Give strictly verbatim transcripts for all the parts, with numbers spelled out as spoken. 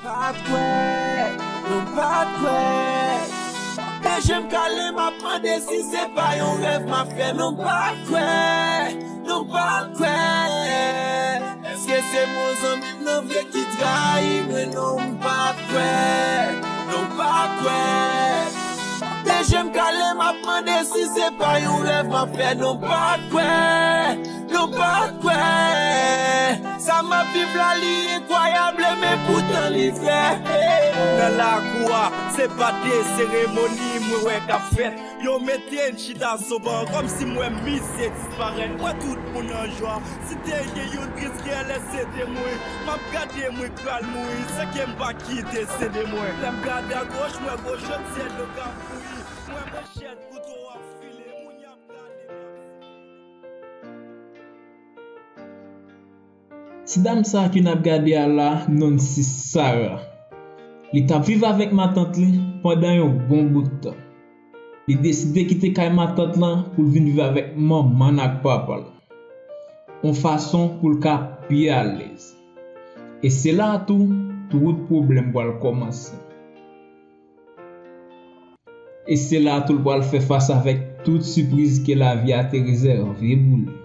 Pa t kwè, nou pa t kwè. Lè je m kale, m ap mande si se pa yon rèv m ap fè. Nou pa t kwè, nou pa t kwè. Èske se mwen zanmi m nan vre ki trayi mwen? Non, m pa t kwè, nou pa t kwè. Lè je m kale, m ap mande si se pa yon rèv m ap fè. Non, m pa t kwè, nou pa t kwè. Sa m ap viv la, li enkwayab, men poutan li vrè. Nan lakou a, se pa de seremoni mwen wè k ap fèt. Yo mete n chita sou ban kòmsi m wè mizè disparèt. M wè tout moun an jwa. Si te gen youn tris, genlè se de mwen. M ap gade mwen k pral mouri san ke m pa kite se de mwen. Lè m gade agoch, m wè gwo chòt syèl yo k ap bouyi. M wè manchèt kouto ap file, moun y ap gade m y ap Ti dam sa ke n ap gade a la, non l se Sarah. Li t ap viv avèk matant li pandan yon bon bout tan. Li deside kite kay matant lan pou l vin viv avèk manman l ak papa l. Yon fason pou l ka pi alèz. E se la tou, tout pwoblèm pral kòmanse. E se la tou l pral fè fas avèk tout sipriz ke lavi a te rezève pou li.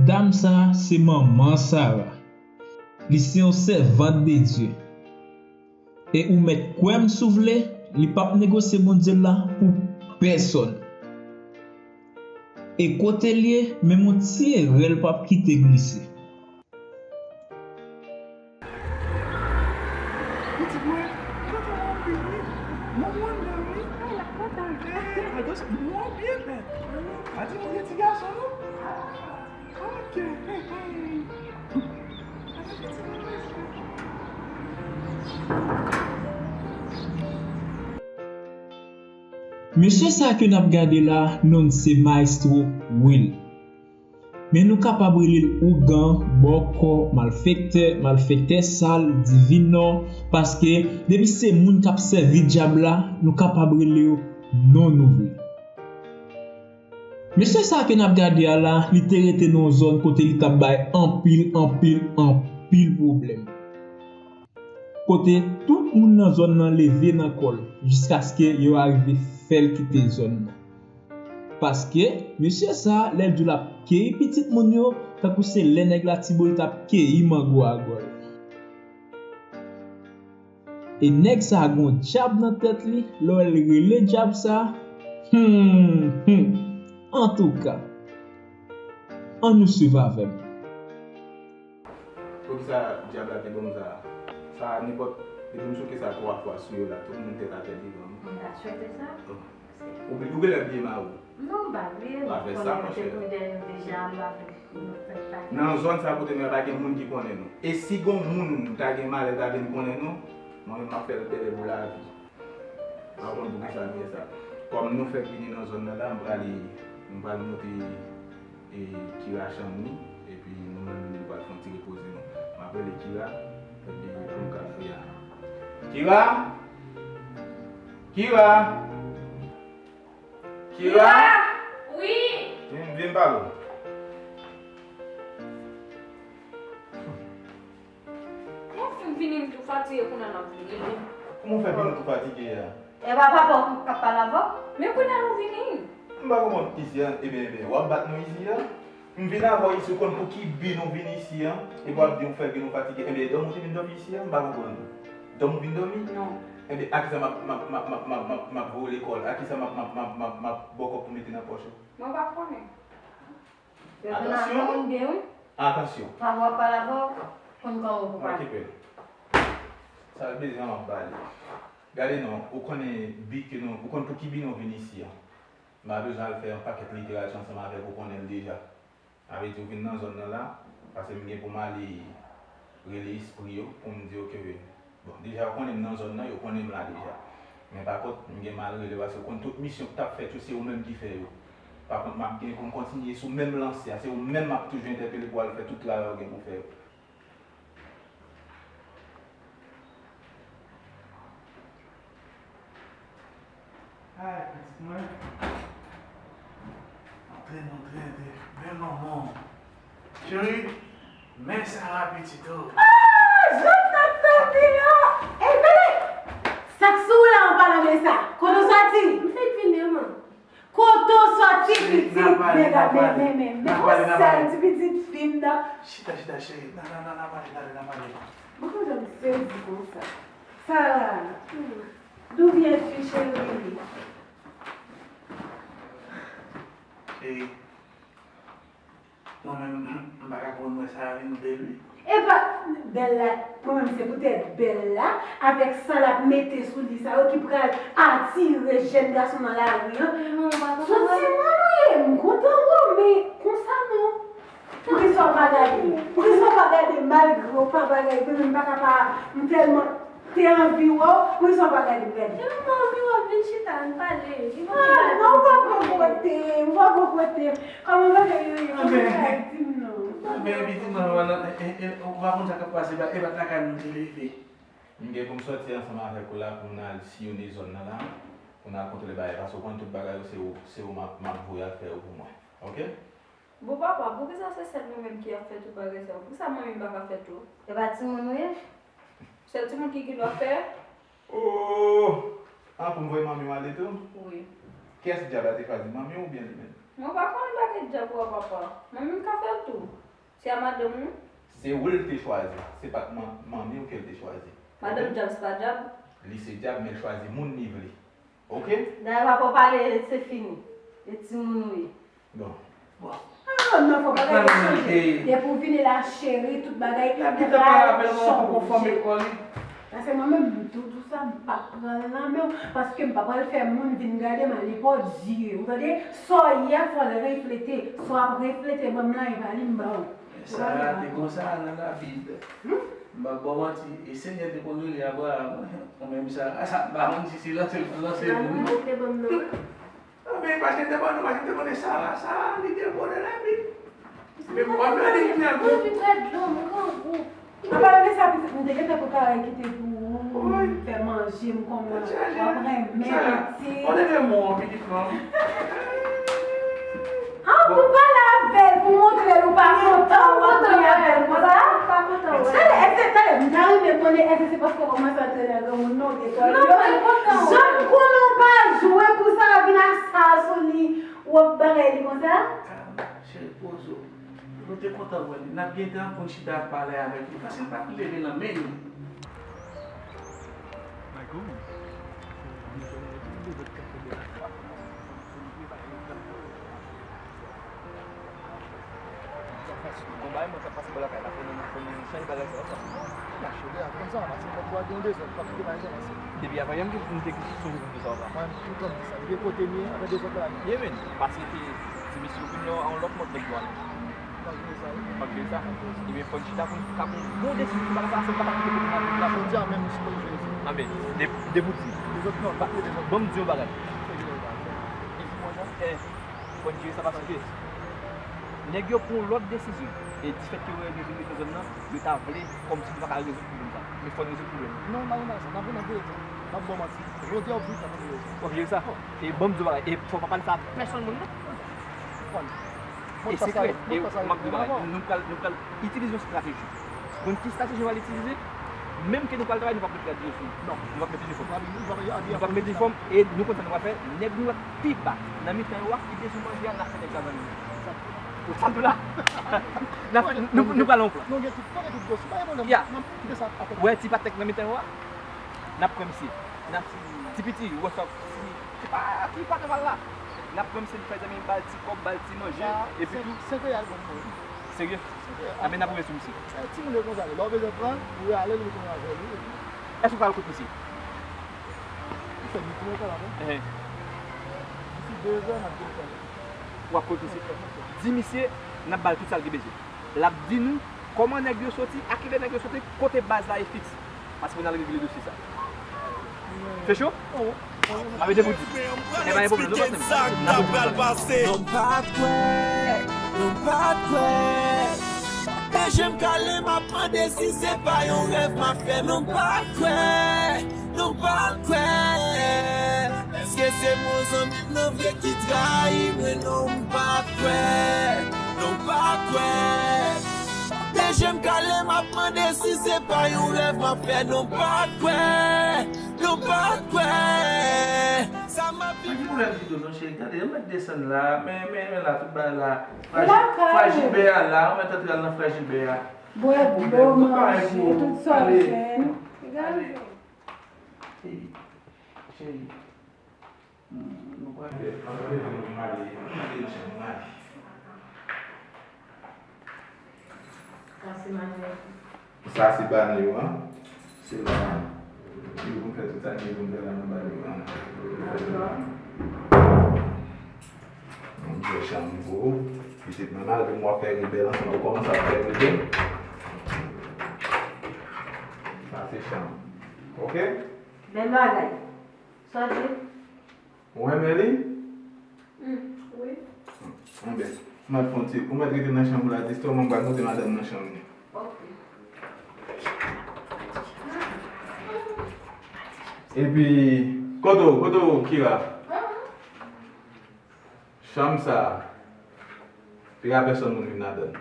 Dam sa a se manman Sarah. Li se yon sèvant de Dye. E ou mèt kwè m si w vle, li p ap negosye Bondye l la pou pèsòn. E kote l ye, menm yon ti erè l p ap kite glise. Pitit mwen kontan anpil wi. Mwen kontan wi. Hey, la kontan. Hey, attention, mwen byen fè. A di mwen gen ti gason non. Ok. Hey, hey. Mesye sa ke n ap gade la, non l se Maestro Will. Men nou kapab rele l ougan, bòkò, malfektè, malfektè sal, divinò, paske depi se moun k ap sèvi dyab la, nou kapab rele yo non nou vle. Mesye sa ke n ap gade a la, li te rete nan yon zòn kote li t ap bay anpil, anpil, anpil pwoblèm. Kote tout moun nan zòn nan leve nan kò l, jiskaske yo arive fè l kite zòn nan. Paske, mesye sa a, lè l di w l ap keyi pitit moun yo, tankou se lè nèg Latibonit ap keyi mango a gòl. E nèg sa a gon dyab nan tèt li, lè w wè l rele dyab sa a, hmm, hmm. Antouka, ann nou swiv avè m. Poukisa dyab la te ban m sa a? Sa a, nenpòt, depi m souke sa twa fwa sou yo la, tout moun tèt atè devan m. Mwen ta swete sa. Ou, ou genlè bliye mari w. Non, m pa bliye l. Pa fè sa, monchè. Konnen nou te tou de nou deja, m pa vle nou fè sa. Nan zòn sa kote nou ye, pa gen moun ki konnen nou. E si gon moun ta gen malè, ta vin konnen nou, mwen menm m ap fè l bèlè pou lavi. M pa konn poukisa m fè sa. Kòm nou fèk vini nan zòn nan la, m prale, m pral monte e Kira chanm li, epi nou menm nou pral fè yon ti repoze nou. M ap rele Kira, epi pou nou ka fè a. Kira! Kira! Kira! Kira! Wi! Vin, vin pale w. Mwen fin vini, m tou fatige, kounye a n ap vini. Kouman w fè vini tou fatige a? E pa papa w k ap pale avè w? Men kounye a nou vini. M pa konprann isi a, ebyen, ebyen, w ap bat nou isi a? M vin avè w isi, ou konn pou ki bi nou vin isi a? Epi w ap di w fè vin nou fatige. Ebyen, dòmi w te vin dòmi isi a? M pa konprann. Dòmi w vin dòmi? Non. Ebyen, a kisa m ap, m ap, m ap voye w lekòl? A kisa m ap, m ap, m ap, m ap, m ap ba w kòb pou mete nan pòch ou? Mwen pa konnen. Atansyon. Atansyon. Papa w ap pale avè w, konn kòman w pou pale. Okipe l. Sa l bezwen an, m ap ba li. Gade non, ou konnen bi ke nou, ou konn pou ki bi nou vin isi a. M pa bezwen al fè yon pakèt literati ansanm avèk ou, konnen l deja. Sa vle di ou vin nan zòn nan la, paske m gen pou m ale rele espri yo, pou m di yo ke Bon, deja, yo konnen m nan zòn nan, yo konnen m la deja. Men pa kont, m gen mal rele, paske w konn tout misyon k t ap fèt yo, se ou menm ki fè yo. Pa kont, m ap gen pou m kontinye sou menm lanse a, se ou menm m ap toujou entèpele pou w al fè tout travay ou gen pou fè yo. Ay, pitit mwen. Antre Bèl lanmou. Cheri, men Sara pitit ou. Ah, jan m t ap tande a! Ey, Bele! Sa k sou ou la anba lanmen sa? Kote w soti? M fèk vin demen. Kote w soti, pitit? Men, men, men, men, men, yon sèl ti pitit fi m nan. Chita, chita, cheri. N a, n a, n a, n a pale, n a pale. Mwen kontan m sezi konsa. Sara, d'où viens-tu, chérie? Cheri, mwen menm, m pa ka konn mwen sa vin bèl, wi. Epa, bèl la, mwen menm se poutèt bèl la, avèk sa l ap mete sou li sa yo ki pral atire jèn gason nan lari an. Sou timoun ou ye, m kontan wè w, men konsa non. Poukisa w pa gade m? Poukisa w pa gade m malgre w pa bagay, mwen menm m pa ka pa, m tèlman te anvi wè w, poukisa w pa gade m gade? Epi m anvi wè w, vin chita, n pale. Li pa Ah, non, ou pa pran kote m, ou pa pran kote m. Kòman bagay yo ye? Kòman bagay? Di m non. Anben, epi di mwen, ou pa konn sa k ap pase, e pa t lakay nou te leve. M gen pou m sòti ansanm avèk ou la pou n al siyone zòn nan la, pou n al kontwole bagay, paske ou konn tout bagay yo, se ou, se ou m ap, m ap voye al fè yo pou mwen. Oke? Bon papa, poukisa se sèl mwen menm ki ap fè tout bagay sa yo? Poukisa manmi m pa ka fè tou? E pa timoun ou ye? Sèl timoun ki gen dwa fè? Oh! Ah, pou m voye manmi w ale tou? Wi. Kiyès dyab la te chwazi, manmi w oubyen li menm? Mwen pa konnen bagay dyab ou a papa. Manmi m ka fè l tou. Se a madanm ou? Se ou l te chwazi. Se pa t man, manmi w ke l te chwazi. Madanm dyab se pa dyab? Li se dyab, men l chwazi moun li vle. Oke? Dayè papa w pale, se fini. E timoun ou ye. Bon. Bon. Ah, non, fò bagay yo chanje. Depi w vini la, cheri, tout bagay pral chanje. Paske mwen menm, m tou di w sa, m p ap pran l nan men w, paske m pa pral fè moun vin gade m a nenpòt zye. Ou tande? Sa w ye a, fò l reflete. Sa w ap reflete ban m la, e pa li m ba w. Sara te konsa nan Labib. M p ap ba w manti, e Senyè te konn rele Abraram, ou menm Sara, sa m pa konn si se lanse l pral lanse moun. Anben, paske l te ban nou, paske l te konnen Sara, Sara, li te bon nan Labib. Men pou w ap gade kounye a, gwo. Anpale de sa, pitit, m te gentan pran karèy kite pou ou, fè manje, m konnen w ap renmen pitit. Ou te renmen pitit non. Ah, pou pale avè l, pou montre l ou pa kontan, w ap pale avè l konsa? Tande, èske, tande, m ta renmen konnen, èske se paske w kòmanse antre nan granmoun nan, ou te pale? Non, mwen kontan. Jan m konnen w pa jwe pou sa, vin asasinen w ap bagay li konsa? Kalm, cheri, poze w. Nou te kontan wè li. N ap gen tan pou n chita ap pale avèk li, paske l pa t leve nan men nou. Gon bagay mwen k ap pase bò lakay la, fò nou, fò nou chanje bagay sa yo. Mache, lè a konn sa, mache, fò nou gen yon dezòd, fò kite bagay kòmanse. Depi avan yè m te, m te sonje pou m di sa, papa. Mwen, m kontan m di sa. Depi kote m ye, avè dezòd la. Ye, men, paske te, ti mesye yo vin nan yon lòt mòd nèg yo ale. Malgre sa, wi. Malgre sa. Ebyen, fò n chita pou n ka pran yon bon desizyon, nou pa ka pase, nou pa ka kite kote n ap viv la. Jodi a menm, nou sipoze jere sa. Anben, de, de pou di. Dezòd non, pa kite dezòd. Ban m di yon bagay. Fò n jere sa paske nèg yo pran yon lòt desizyon. E difèt ke yo vin nan zòn nan, yo ta vle kòmsi nou pa ka rezoud pwoblèm sa. Men fò n rezoud pwoblèm. Non, m pa nan sa. N ap vin nan verite. M ap ba w manti. Jodi a ou vin, sa pa vle. W ap jere sa? E ban m di w bagay. E fò w pa pale sa a pèsonn moun non. E sekrè, e m ap di w bagay, nou pral, nou pral itilize yon estrateji. Konn ki estrateji nou pral itilize? Menm ke nou pral travay, nou p ap met rad yo sou nou. Non. Nou p ap met inifòm. Nou p ap met inifòm e nou konn sa nou pral fè. Nèg nou wè pi ba nan mitan yo a ki bezwen manje a, n ap fè nèg sa vann li. Ou tann tou la? N ap, nou, nou pral yon plan. Non, gen tout, gen tout gòs. Pa gen pwoblèm. Ya. N ap kite sa atè. Wè ti patèk nan mitan yo a? N ap pran misye. N ap, ti piti, what's up? Se pa, ki pa te mal la. N ap pran misye, n fè zanmi, ba l ti kòb, ba l ti manje, epi tou. Senk reyal bon pou li. Serye? Senk reyal. Anben, n ap ouvè sou misye. Eh, timoun yo konsa, lè w bezwen pran l, ou rale l, ou retourne avè l, wi. Èske w pral kot misye? Li fè midi mwen pral la, non? Ehe. Disi de zè, n ap desann. W ap kot misye. Di misye, n ap ba l tout sa l gen bezwen. L ap di nou kòman nèg yo soti, a kilè nèg yo soti, kote baz la ye fiks. Paske pou n al regle dosye sa. Fè cho? Avè de pou di. E pa gen pwoblèm, nou pa t menm. N ap pral pase. Non pa t kwè, non pa t kwè. Deje m kale, m ap mande si se pa yon rèv m ap fè. Non pa t kwè, non pa t kwè. Èske se bon zanmi m nan vre ki trayi mwen? Non, m pa t Nou pa kwè. De je m kale, m ap mande si se pa yon rèv m ap fè. Nou pa kwè, nou pa kwè. Sa m ap viv. Mwen di pou lè m di non, cheri, tande, yo mèt desann la, men, men, men la, tout bagay la. Frè Jilbè a la, yo mèt antre al nan frè Jilbè a. Bwè dlo, manje, tout sa w jwenn. Gade. Cheri, cheri. Hmm, nou pral fè, pral fè nou ale, nou ale nan chanm nou ale. Sa se manyo. Sa se banyo an. Se la. Yo konn fè tout sa, yo konn fè la nan banyo an. Dakò. Mwen jwe chanm pou ou. Pitit mwen, malgre m w ap fè rebèl ansanm, ou kòmanse ap fè rebèl. Sa se chanm. Oke? Bèl bagay. Sa di? Ou renmen li? Hmm, wi. Enben, m ap fè yon ti, ou mèt rete nan chanm ou la, jistèman m pral montre madanm nan chanm li. Oke. Epi, kote w, kote w, Kira? Chanm sa a, pa pèsòn moun vin ladan l.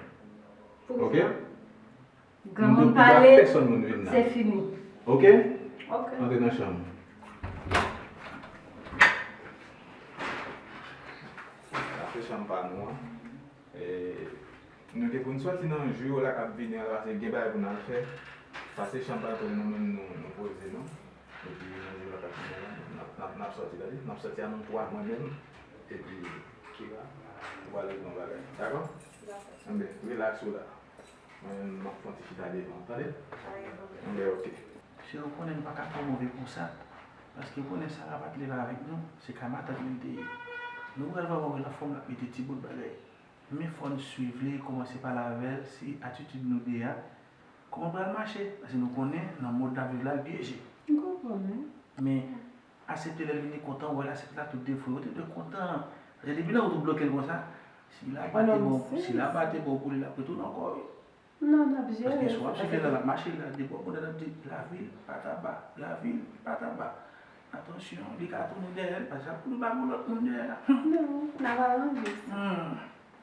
Oke? Granmoun pale, se fini. Oke? Oke. Antre nan chanm. Sa se chanm pa nou an. E, nou gen pou n sòti nan jou la k ap vini an la, paske gen bagay pou n al fè. Pase chanm pa nou, nou menm nou, nou poze nou. Epi nan jou la k ap vini an la, n ap, n ap, n ap sòti, tande? N ap sòti a nou twa, mwen menm, epi Kira, nou pral regle yon bagay. Dakò? Dakò. Enben, rilaks ou la. Mwen menm, m ap fè yon ti chita devan, tande? Enben, oke. Cheri, ou konnen nou pa ka twò move konsa, paske ou konnen Sara pa t leve avèk nou, se kay matant li l te ye. Nou pral vwaye wè nan fòm l ap mete ti bout bagay. Men fò n swiv li, kòmanse pale avè l, si atitid nou de a, kòman l pral mache, paske nou konnen nan mond n ap viv la, l pyeje. M konprann, wi. Men, aksepte lè l vini kontan, ou wè l aksepte l ak tout defo yo, ou te dwe kontan. Paske depi lè ou tou bloke l konsa, si l aba te bon, si l aba te bon pou li, l ap retounen ankò, wi. Non, n ap jere. Paske si w ap swiv l la, l ap mache la, depi w ap konnen l ap di, lavil, pataba, lavil, pataba. Atansyon, li ka tounen dèyè l, paske l ap kouri ba yon lòt moun dèyè a. Non, n ap aranje sa. Hmm.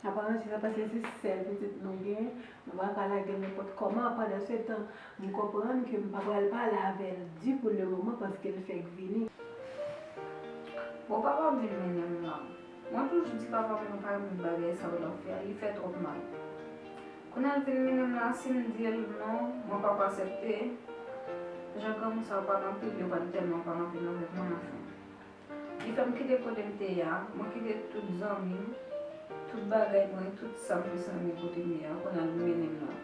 N ap aranje sa paske se sèl pitit nou gen, nou pa ka lage l nenpòt kòman. Pandansetan, m konprann ke m pa pral pale avè l di pou le moman paske l fèk vini. Bon, papa m vin mennen m la. Mwen toujou di papa m mwen pa renmen bagay sa yo l ap fè a, li fè twòp mal. Kounye a l vin mennen m la, si m di l non, mwen p ap aksepte. Jan granmoun sa yo pale anpil, yo pa t tèlman pale anpil avèk mwen anfen. Li fè m kite kote m te ye a, mwen kite tout zanmi m, tout bagay mwen, tout sa m te sanble kote m ye a, kounye a l mennen m la.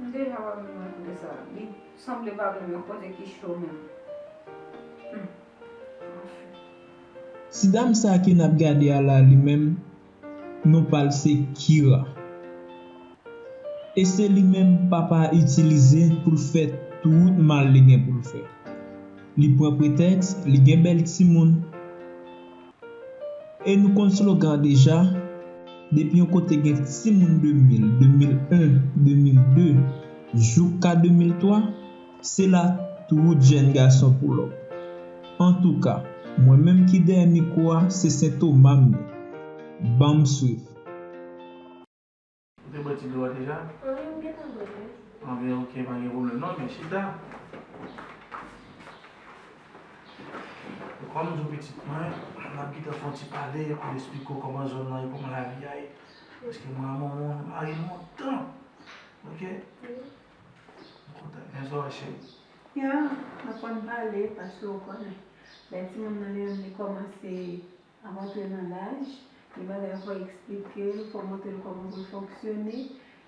M deja pa menm renmen kote sa. Li sanble pa menm yon kote ki cho menm. Hmm. Anfen. Ti dam sa ke n ap gade a la, li menm, non pa l se Kira. E se li menm papa a itilize pou l fè tout mal li gen pou l fè. Li pran pretèks, li gen bèl timoun. E nou konn slogan an deja, depi yon kote gen timoun de mil, de mil en, de mil de, jouka de mil twa, se la tout jèn gason pull up. Antouka, mwen menm ki dèyè mikwo a, se Sen Toma m ye. Ban m swiv. Ou te bwè ti dlo a deja? Wi, m gentan bwè l, wi. Anben, oke, pa gen pwoblèm non, men chita. Kòm m di w pitit mwen, n ap gentan fè yon ti pale, pou l esplike w kòman zòn nan ye, kòman lavi a ye. Paske mwen ak manman w, nou mare lontan. Oke? Wi. M kontan. Men sa w cheri. Ya, n ap konn pale, paske w konnen. Lè timoun nan li menm li kòmanse ap antre nan laj, gen bagay fò eksplike l, fò montre l kòman pou l fonksyone.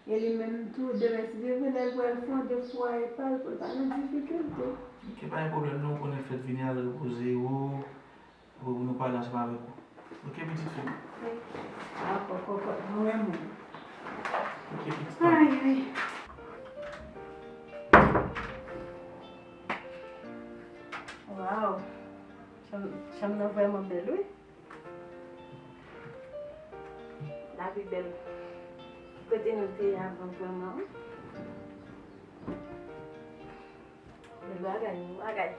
E li menm tou, demen si Dye vle, l pral fonde fwaye pa l pou l pa nan difikilte. Oke, pa gen pwoblèm non, ou konnen fèt vini, al repoze w, pou nou pale ansanm avèk ou. Oke, pitit fi m? Wi. Dakò, kòkòt, mwen renmen w. Oke, pitit fi m. Ay, ay. Waw. Chanm, chanm nan vrèman bèl, wi. Lavi bèl. Kote nou te ye avan vrèman, wi. Bèl bagay, bèl bagay.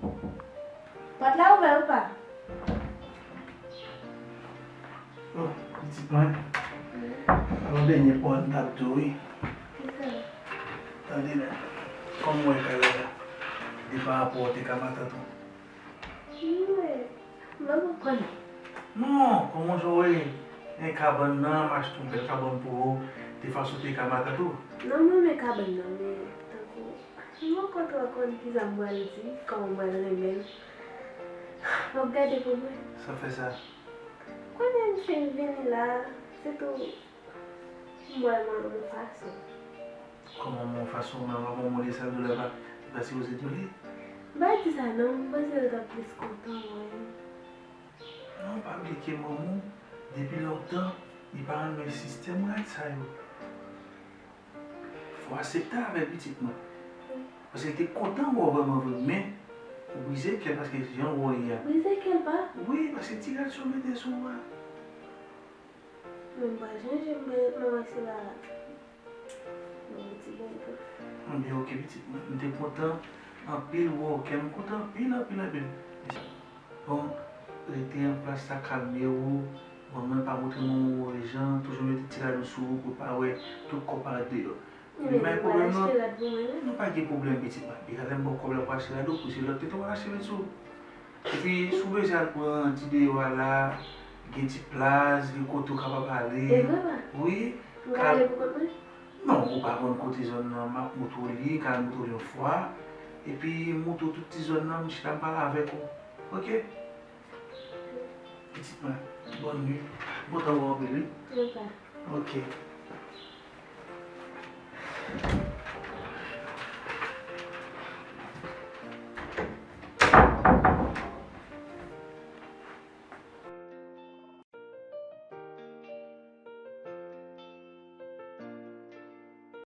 Pòt la ouvè ou pa? Oh, pitit mwen. Alò, dènye pawòl m t ap di w, wi. Tande non. Kòman w wè kay la la? E pa rapò te ka matant ou? Wi, mwen konprann. Non, kòman jan w wè? E kabann nan, m achte yon bèl kabann pou ou. De fason te ka matant ou? Non, mwen renmen kabann nan, men tankou, mwen kontan konn kisa m pral di, kòman m pral renmen l. W ap gade pou mwen. Sa fè sa? Kounye a m fin vini la, se tou m wè manman m yon fason. Kòman manman w yon fason? Manman w lè sa l doulè pa, li pa sipoze doulè? M pa di sa non, m panse l t ap plis kontan wè m. Non, pa bliye ke manman w, depi lontan, li pa renmen sistèm rad sa yo. Fò w aksepte avè l, pitit mwen. Paske li te kontan wè w vrèman vre, men ou brize kè l paske jan w wè l ye a. Brize kè l pa? Wi, paske ti rad sa w mete sou ou a. Men m pa chanje, m pa ret nan wè sila. Mwen ti bonbon. Ebyen, oke, pitit mwen. M te kontan anpil wè w, kè m kontan anpil, anpil, anpil. Bon, rete an plas la, kalme w. Bon, mwen pa montre manman w jan, toujou mete ti rad ou sou ou pou l pa wè tout kò parèt deyò. Men pa gen pwoblèm non. Nou pa gen pwoblèm, pitit mwen. Deja lè m ba w kòb la pou achte rad ou, pou se lòt tenten w al achte met sou. Epi, si w bezwen al pran ti deyò a la, gen ti plas, gen kote w kapab ale. E vre, pa? Wi. M ka ale pou kont mwen? Non, ou pa konn kote zòn nan, m ap montre w li, m ka al montre w li yon fwa. Epi, m montre w tout ti zòn nan, m chita, m pale avèk ou. Oke? Pitit mwen, bòn nuit. M kontan wè w anpil, wi. Oke.